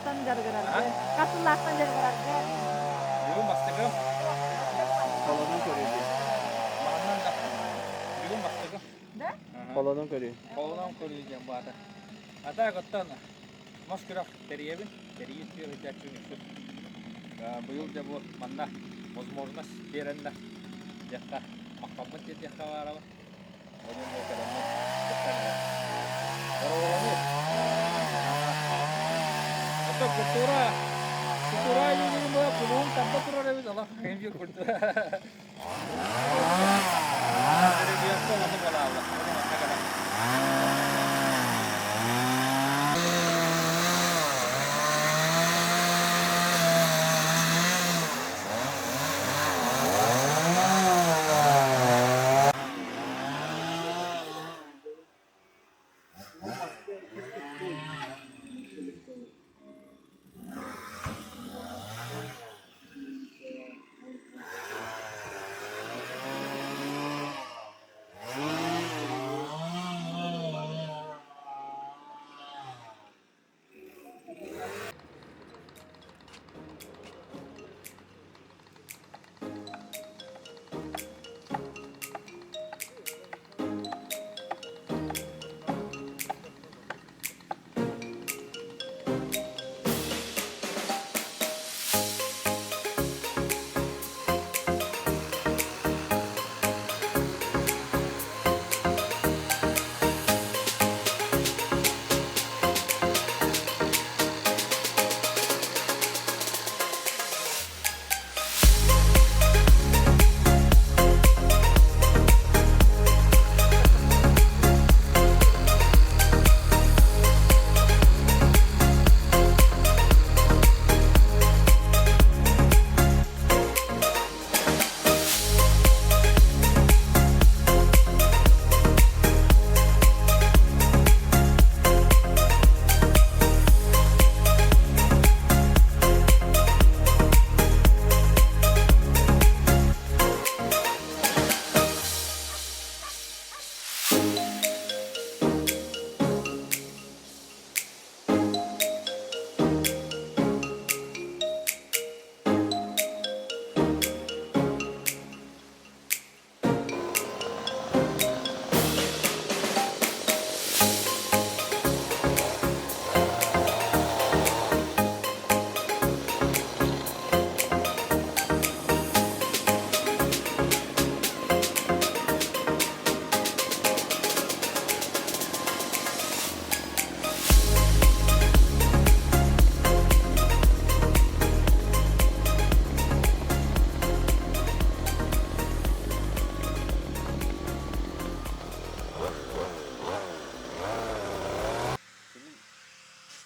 сыллаахтан дьарыгыраргын? Хас сыллаахтан дьарыгыраргын? Бүгүн бастакы. Холонон көрүү диэн. Маһынан да. Бүгүн бастакы. Да? Холонон көрүү. Холонон көрүү диэн баата. Ата оттон мас күрэх тэрийэбин. Тэрийин түөһүтээччи үксүн. Быйыл дьэ бу манна возможность биэрэннэр диэххэ махтаммыт диэххэ баарабын. Ото культура, культура илиигин бу кулуун тарда турар эбит олох кембир культура.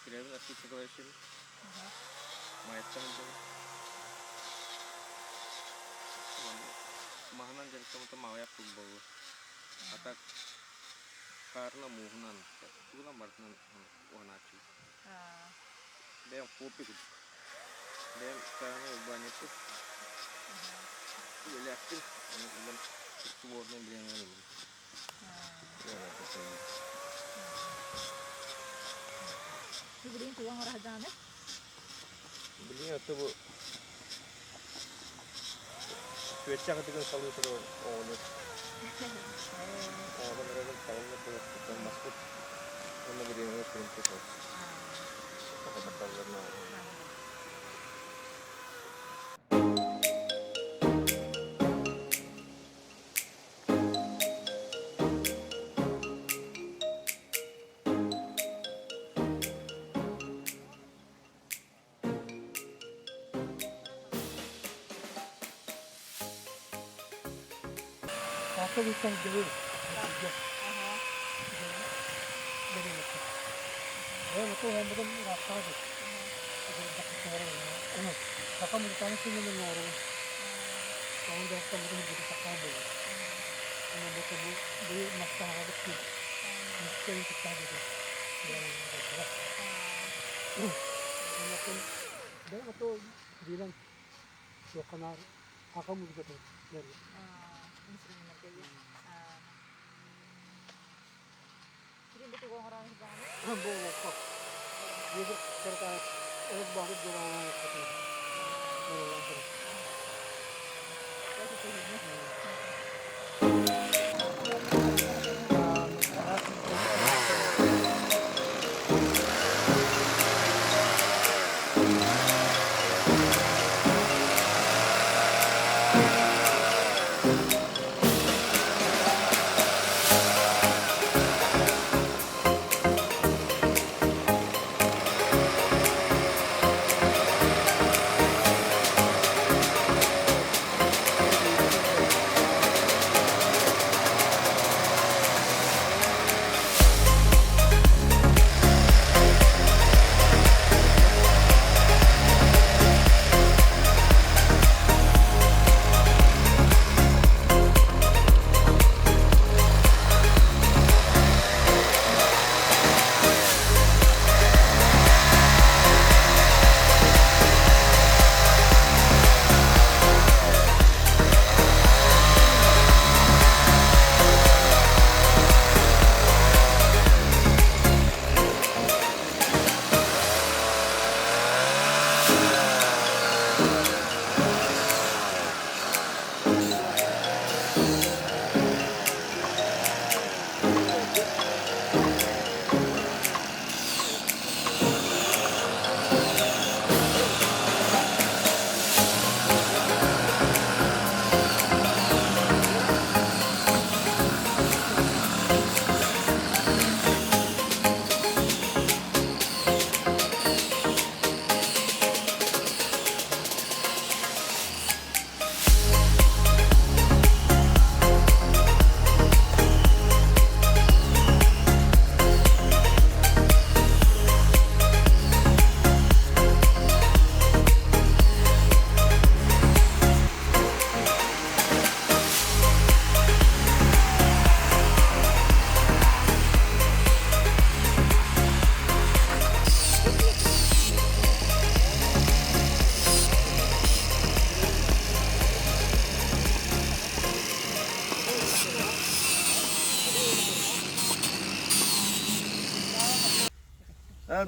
Кирилл Архип Николаевич Майаттан ыдьабын. Маһынан дьарыктаммытым аҕыйах сыл буолла. А так хаарына мууһунан, тугунан барытынан уһанааччыбын. Бэйэм хлопья курдук. Бэйэм чааһынай урбаанньыппын. Үлэлээхпин. Ону субуотунан билэн ылабын. Билигин тугу оҥоро сылдьаҕыный? Билигин аты бу күөччэх ытыгын салыы сорор оҕону оҕолор эрэрин салалла буолуохтуттан маспыт уонна бириэмэҕэ сүрүн тутар сахатарталларына. Таатта улуустан дьылы Саха музыкальнай сынньалаҥ оҥоробун. Ону дьарыктаммытым үрдүкү сахаҕа буолар. Уонна бу бу быйыл мастаһаҕабыт дии. Музыкальный кытта диэтим. Оннуттан бэйэм ото биирэн туохха наар саха музыкатын дьарыгым. Бу олоххо. Биир кырата Олус баҕар дьоҕолоон хотун. Буолан турар.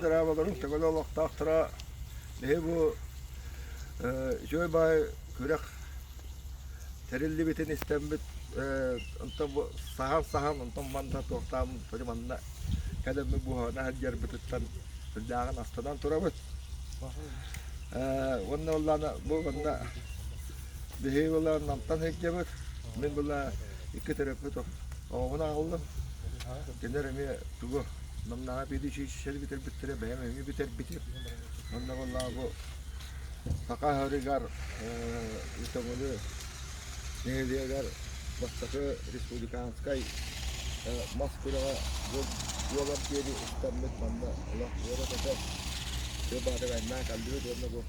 Дорооболорун төгөл олохтоохторо биһи бу үчүгэй баай күрэх тэриллибитин истэммит онтон бу саһан-саһан онтон манна туохтаан манна кэлэммит буһана сылдьарбытыттан сүрдээҕин астынан турабыт. Уонна буоллаҕына бу манна биһиги буоллаҕына Намтан сылдьабыт. Мин буоллаҕына икки төрөппүт оҕобун аҕаллым. Кинилэр эмиэ тугу Намнааҕы педучилище бүтэрбиттэрэ, бэйэм эмиэ бүтэрбитим. Онно буоллаҕа бу саха ыһыырыгар Үтөҥүлү нэһилиэгэр бастакы республиканскай мас күрэҕэ буолар диэри истэммит манна олох үөрэ-көтө тыа баатыгайнаан кэллибит уонна бу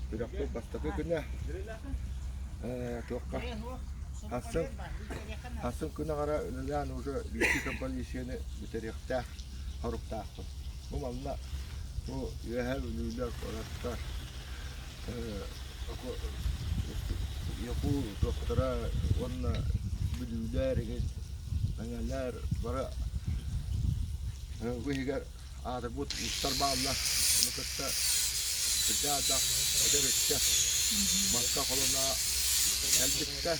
күрэхпит бастакы күнэ туохха хассын хассын күн аҕара үлэлээн уже биирдии композицияны бүтэриэхтээх соруктаахпын. Бу манна бу Үөһээ Бүлүүлэр куораттар Якут доктора уонна Бүлүүлэр игин Мэҥэлэр бары бу иһигэр аатырбыт уустар бааллар. Ону кытта кырдьаҕас эдэр ыччат маска холоно кэлбиттэр.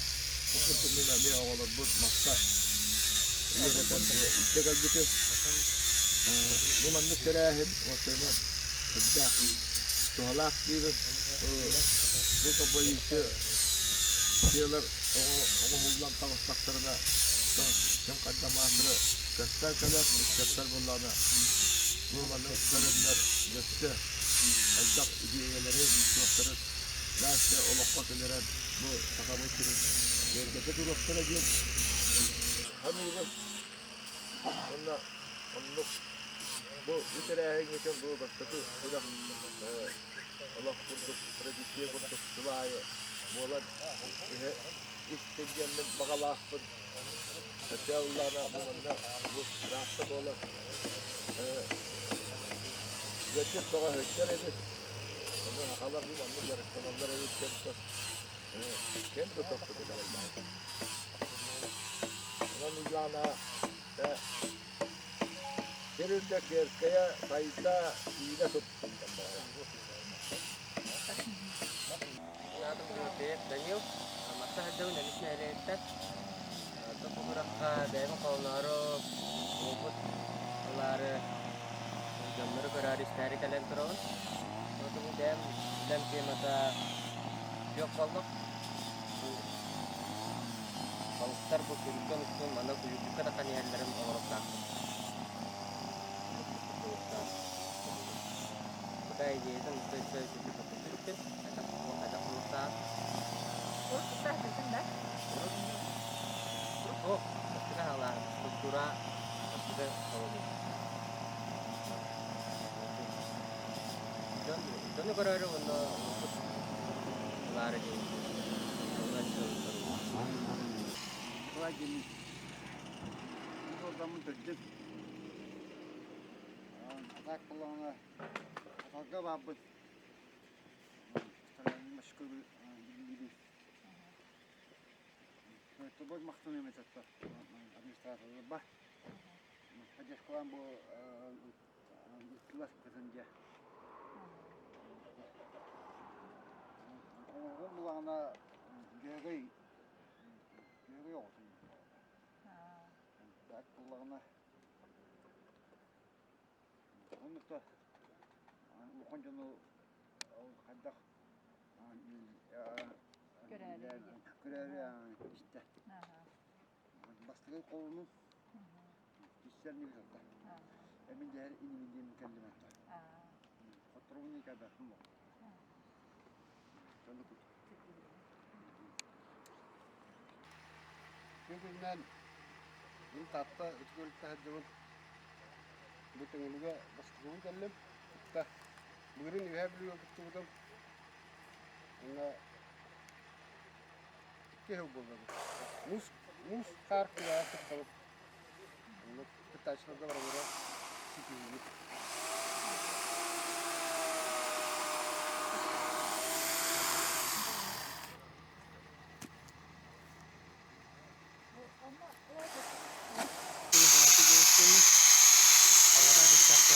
Бу курдук мин эмиэ оҕолорбут маска үөрэтэн илдьэ кэлбитим. Бу маннык тэрээһин уопсайынан сүрдээх туһалаах диибин. Бу композиция дьиэлэр оҥоһуллан таҕыстахтарына ким хайда маастары көстөн кэлэр, ыччаттар буоллаҕына бу маннык көрөннөр өссө элбэх идиэйэлэри, туохтары дальше олоххо киллэрэн бу сахабыт сирин киэргэтэ туруохтара диэн саныыбын. Уонна оннук бу тэрээһиҥҥитин бу бастакы күрэх олох курдук традиция курдук сыл аайы буолан иһэ истин диэммин баҕалаахпын. Хотя ыллаана бу манна бу трасса буолар. Үөччүт бөҕө сылдьар эбит. Ону сахалар бу маннык дьарыктаналлар эбит диэн ким да тохтоту кэлэллэр. Онон Ульяна сир үрдэ киэркэйэ сайда киинэ туттун баҕара. Алексеев Данил, Матта сылдьабын Эмис нэһилиэгиттэн. Бу бэйэм холоноору уопут ылаары дьоннору көрөөрү истээри кэлэн турабын. Оту бу бэйэм үлэм темата күөх боллох. Бу балыктар бу күрүккэн устун манна куйуурдукка да ханьыһалларын оҥоруохтаахпын. Пока идеятын өссө хайдах буолуохтаах. Урут кытта сылдьын да? Урут суох. Бастакы хаалааһын структура бастакы холобур. Дьон дьону көрөөрү уонна опыт ылаары диэн Николай Демин. Ордаммын төрдүм. Атак буоллаҕына аталга баарбын. Тобой махтаныам этэ администраторларба. Поддержкалаан бу ыттылар кытын дьэ. Оҥоргон булаҕына дьүөгэй дьүөгэй оҕотун Так буллаҕына оннукта улахан дьону хайдах көрөөрү истэ. Бастакы холунун киссэн нибит Эмин дьэһэр инибин диэн кэллим атта. Хотторубун никадахым бу. Дьону кут. Күн-күнүнэн мин Таатта Ытык Күөлүттэн сылдьабын. Бу Төҥүлүгэ бастакыбын кэллим. Кытта былырыын Үөһээ Бүлүүгэ кыттыбытым. Уонна икки сыл буолла. Муус, муус хаар күрэҕэр кыттабыт. Онно кыттааччыларга барылара ситиһиини. Аллараа Бэстээххэ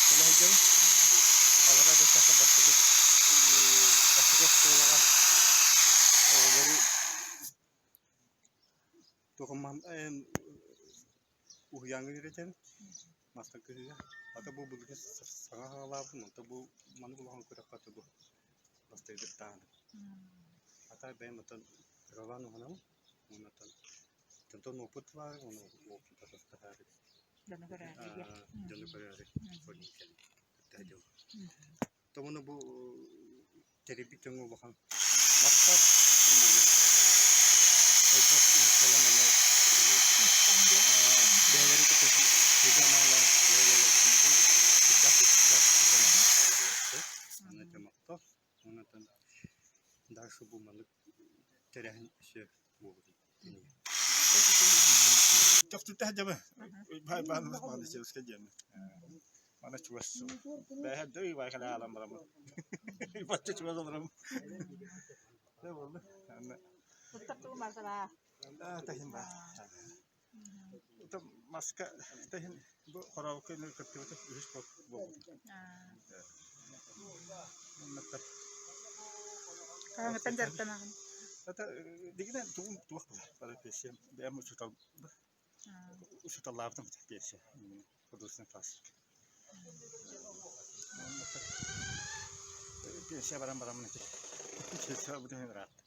кэлэ сылдьабын. Аллараа Бэстээххэ бастакы бастакы оскуолаҕа оҕолору туһуман уһуйааҥҥа үөрэтэбин мастан кыһыыга. Ата бу былыргы саҥа саҕалаабытым, онто бу маннык улахан күрэххэ тугу бастакы кыттааһыным. Ата бэйэм оттон кыралаан уһанабын уонна оттон онтон опыт баар уонна опыт атастаһаары Дьону көрөөрү дьону көрөөрү кытта дьон. Томуна бу тэрийбит дьоҥҥо улахан махтал. Маннык элбэх кэлэн манна бэйэлэрин кытта сүбэ-амалаан сүрдээх ытыктаах Онно махтал. Онон дальше бу маннык тэрээһин өссө буолуо. Төхтүтэ дьабы. Бай баанымыз Мандычевскай диэн. Мана чугас. Бэһэ дөй бай кэлэ аалан бараммын. Бачча чугас олором. Дэ болду. Анна. Туттар барсала. Тахин ба. Там маска тахин бу хорообукка кыттыбыта үһүс буолбут. Хаһааҥҥыттан дьарыктанаҕын? Это дигинэн тугум туох бара пенсия бэйэм учуутал учууталлаабытым пенсия художественный класс пенсия баран бараммын ити пенсия бүтүн ыраатта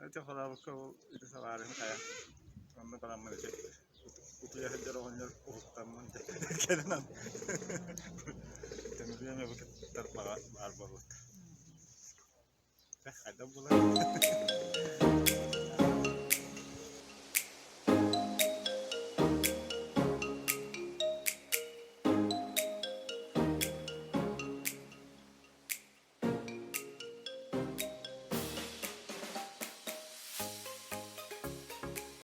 ити холообукка ол ити салаарыһын хайа онно бараммын ити Утуйа сылдьар оҕонньор уһуктаммын кэлэн Тэмүрүөн эбит баҕа баар буолбут. Хайдах буолар?